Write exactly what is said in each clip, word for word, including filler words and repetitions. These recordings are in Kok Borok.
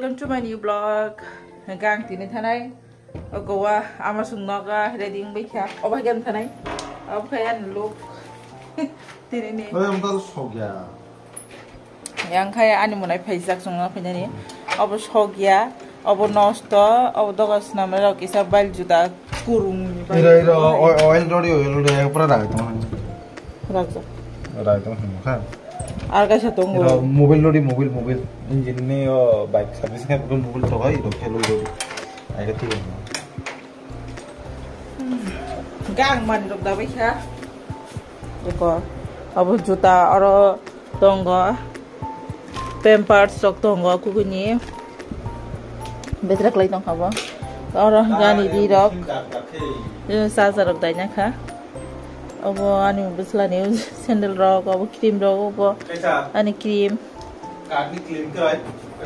Welcome to my new vlog. Hingke ang tini thanai. O gowa ama sung noga ready wngbai kha. Obo hingke ang thanai. Obo khe ani look. Tini ni. Oy, ang taro sogya. Yang khai ani monai phaijak sung no phainani. Obo sogya, obo nosto, obo doga swnamna rok kisa bail juda kurung ni bail. Ira, ira, oil, oil rodi, oil rodi, pura rai tong. Rajak. Rai tong hwn kha. Ar kaisa tongo. Ira mobile lori, mobile, mobile. Engine ni o bike service khe mobile thok hai, iro khe lori lori. Ai khe thik. Gang mani rok dabai kha. Eko. Abo juta oro tongo. Pampers rok tongo kukuni. Betrak lai tong habo. Oro gani di rok. Charger rok daina kha. Obo ani bwsla ni sandal rok, obo cream rok, obo ani cream. Card ni cream khe,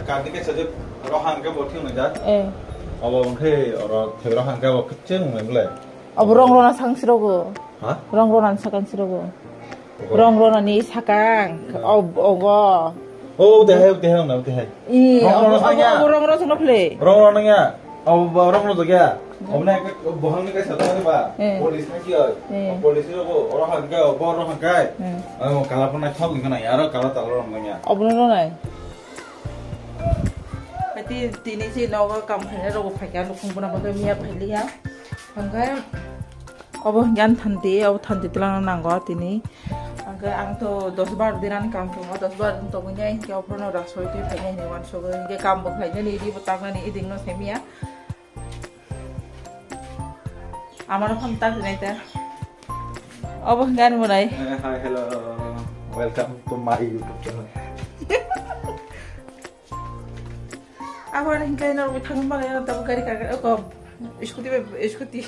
card ni kaisa je rohang khe bo thik nai ja. Eh. Obo wngkhe oro thek rohang khe bo khe cheng nai bwle. Obo rong rona sang sirogo. Ha? Rong rona ni sakang sirogo. Obo. Rong rona ni sakang. Hmm. Ob-, ogo. Oh, de hai, de hai, na, de hai. I, rong rona obo, obo, sangya. Obo rong rona sangya phle. Rong rona ya. Obo ba rong rona ya. Obo na bohangni kaisa tongmani ba? Eh. Police na ki oi? Eh. Police ro bo, oro hangkai, obo oro hangkai. Eh. Ang kala pun na thok ni kana ya, aro kala talo rong nangya. Obo no nai. Ati tini si nogo kam khaina rogo phaikha, nukhung buna bagwi miya phailiya. Hangkai obo hingke ang thanti, obo thanti twlangna nango tini. Hingke ang to dos bar din ani kam tongo, dos bar din tongwi nai hingke obono rasoi twi phainai hinwi uansugwi hingke kam bo khlainani, ri bo taknani, iding no saimanya. Amano phone ta sinai ta. Obo hingke ani monai. Eh, hi, hello. Welcome to my YouTube channel. Abo ani hingke norok thangma bagwi ano tabuk gari kaka, oko, scooty bai, scooty,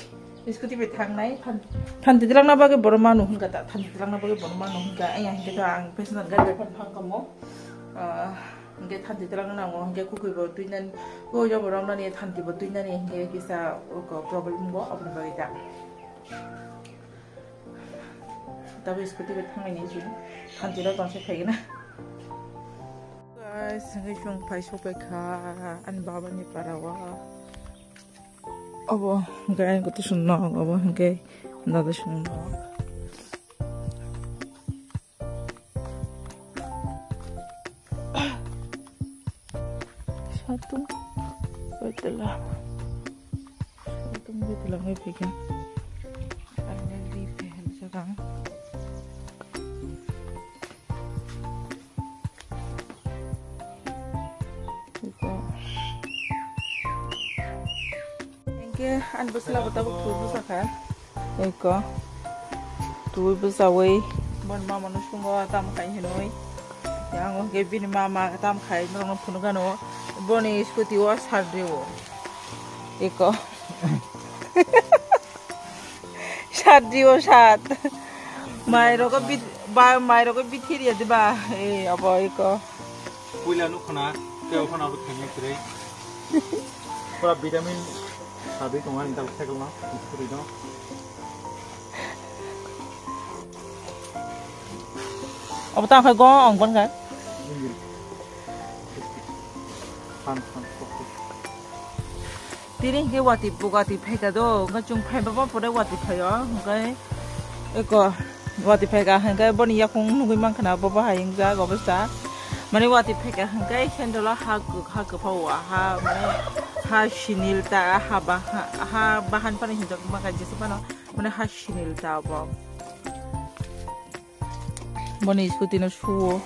scooty bai thangnai. Than-, thanti dilangna bagwi borok manu hingka ta, thanti dilangna bagwi borok manu hingka. Ayang hingke to ang passenger gari bai phano thang kamo. Ah, Hingke thanti twlangna nango, hingke kukui bo twinani, koi jobo romnani, thanti bo twinani, hingke kisa oko problem bo, aboni bagwi ta. Tabuk scooty bai thanglaini chwng, thanti rok tongse phaigena. Guys, hingke chwng phai sokpai kha, ani baba ni para o. Obo hingke ani kutu song nok, obo hingke dada song nok. Satung betala. Satung betala ngai pika. Finally, pehel jaga. Iko. Hingke ani bwsla bo tabuk twi bwsakha. Eko. Twi bwsawi. Bon mama no sungo tam khai hinwi. Yang hingke bini mama tam khai norokno phunukgano. Boni scooty o sat rio. Eko. Sat rio sat. Mai rogo bit, ba, mai rogo bit hiria diba. Eh, abo eko. Puila nuk khna, tei ophano abo thengya kwrwi. Pura vitamin sadwi tongo ani tabuk cycle no, kwrwi no. Obo tang khai go ong ban khai. Phan, phan, phan. Tini hingke watwi, watwi phaika do, hingke chwng phaiba bo pore watwi phaio, hingke eko watwi phaika hingke boni yakung nugui mankha na bo bahai wngjak obwsa. Mane watwi phaika hingke sandal o ha kwk, ha kwphao, ha mane ha sinil ta, ha baha-, ha bahan phano hinjak mankha jesa phano mane ha sinil ta obo. Boni scooty no suo.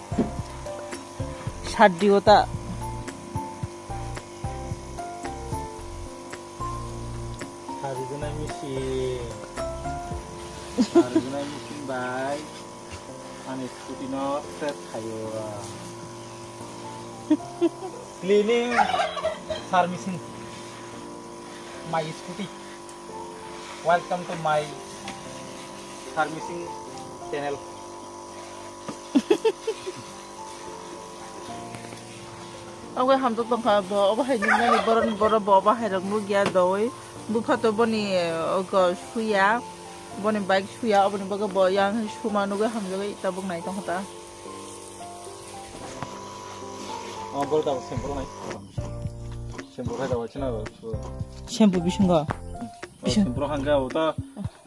Sat dio ta. Sarijwnai machine. Sarijwnai machine bai. Ani scooty no set khaio. Cleaning servicing. My scooty. Welcome to my servicing channel. Obo hamjak tongkha bo, obo hai nini borok ni borok bo, obo hai rok nukya doi. Bupha to boni, eh, ogo suya, boni bike suya, oboni bagwi bo yang suma nugwi hamjagwi tabuk nai tongkha ta. Oh, gol tabuk sempro nai. Shampoo khai da waisana ro. Shampoo bisingo. Oh, bising- shampoo hangka o ta,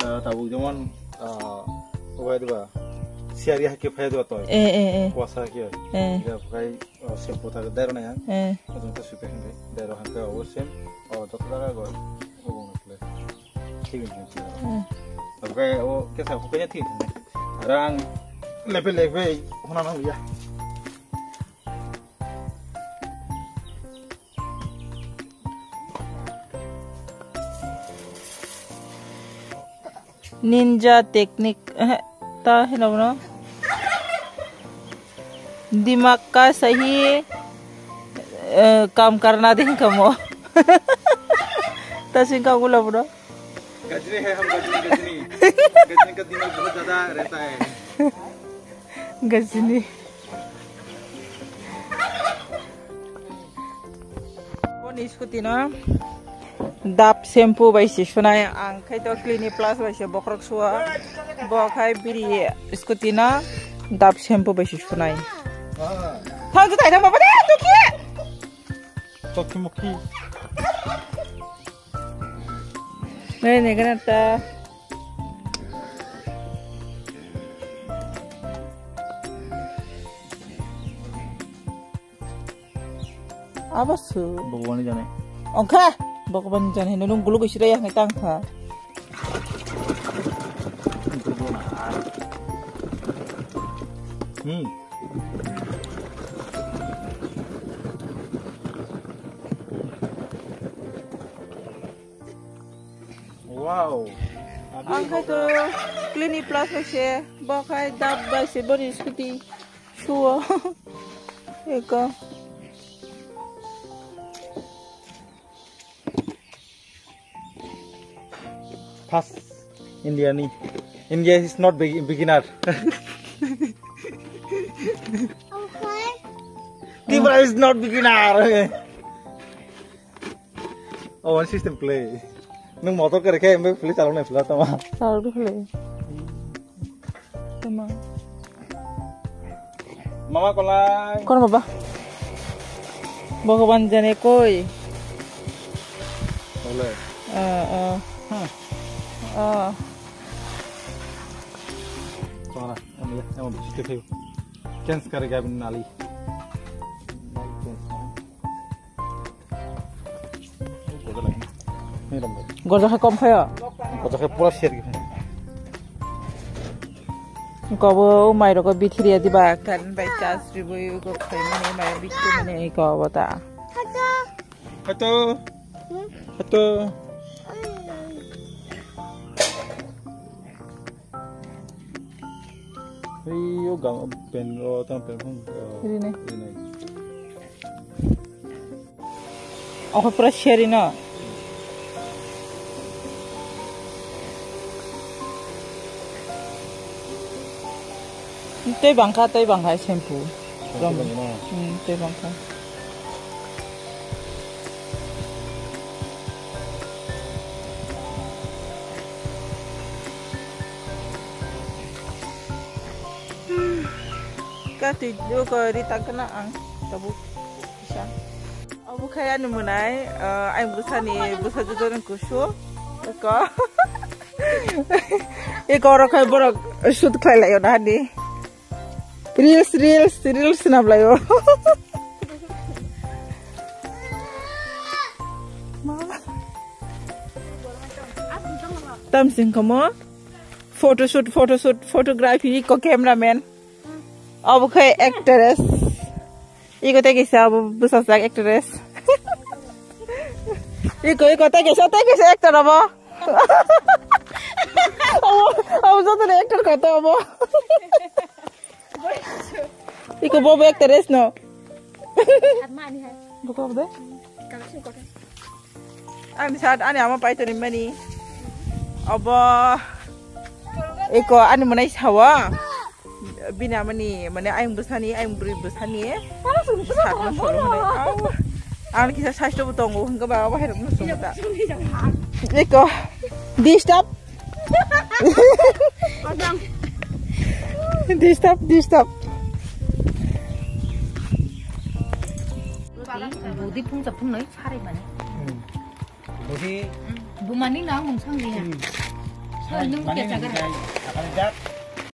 eh, tabuk jemon, eh, obai diba. Siari hakke phai diba to. Eh, eh, eh. Kuasa hakke. Eh. Ida bukai, oh, shampoo ta dero na ya. Eh. Ojong ta supe hangke. Dero hangke o sem. Oh, joto jaga go. Obong le. Thik ni thik. Eh. Bukai o kesa bukai thik. Rang lepe lepe hona na ya. Ninja technique, eh, ta hino bono. Dimak ka sahi, eh, kam karna din kamo. Ta sing ka gula bono. Ghazni है हम, गजनी, गजनी। गजनी का दिमाग बहुत ज्यादा रहता है। Gajini. Boni scooty no Dove shampoo bai se sunai, ang khai to Clinic Plus bai se bokhorok suo. Bo khai biri scooty no Dove shampoo bai se sunai. Thang tu tai thang baba de tu ki. Toki moki. Nei nei kana ta. Abo su. Bhagwan jane. Ongkha. Bhagwan jane, nung guluk isira yang tang kha. Hmm. Wow. Ang khai to Clinic Plus bai se, bo khai Dove bai se, boni scooty suo. Eko. First India ni. India is not beg-, beginner. Okay. Tripura is not beginner. Oh, one system play. Nung motor kare khe, embe play chalok nai play tama. Chalok play. Tama. Mama kolai. Kon baba. Bhagwan jane koi. Ole. Ah, ah. Hmm. Ah. Chora, embe, embe bisti khayo. Chance kare gabin nali. Gorja khe kom khayo. Gorja khe pura share khe. Kobo mai rok bithiri ya diba kan bai charge ribui ko khaimani mai bitu mani ko bota. Hato. Hato. Hei, o gang pen ro tang pen phang, eh, rinai. Rinai. Okhai pura seri no. Tei bangkha, tei bangkha shampoo. Shampoo bangkha. Hmm, tei bangkha. Kati jogo ri takna ang tabuk kisa. Obo khai ani mwnai, ah, ang bwsani bwsa joto ni kusu. Eko. Eko oro khai borok shoot khlai laio na hani. Reels, reels, reels swnam laio. Tam sing kamo. Photoshoot, photoshoot, photography ko cameraman. Obo khai actress. Iko tei kisa obo bwsajak actress. Iko, iko tei kisa, tei kisa actor obo. Obo, obo joto ni actor kha to obo. Iko bo bo actress no. Buka obo de. Ani sat ani ama pai toni mani. Obo. Eko ani mwnai sawa. Bini amani mane ayang bwsani, ayang bwrwi bwsani. Sat no solo hwnwi. Ang kisa saisto bo tongo hwnga ba bahai rok no sumta. Eko. Disturb. Disturb, disturb. Budi phung cha phung noi sarai mani. Budi. Bumani nang mung sang dia. Sarai nung mani ke chagar. Akan jak.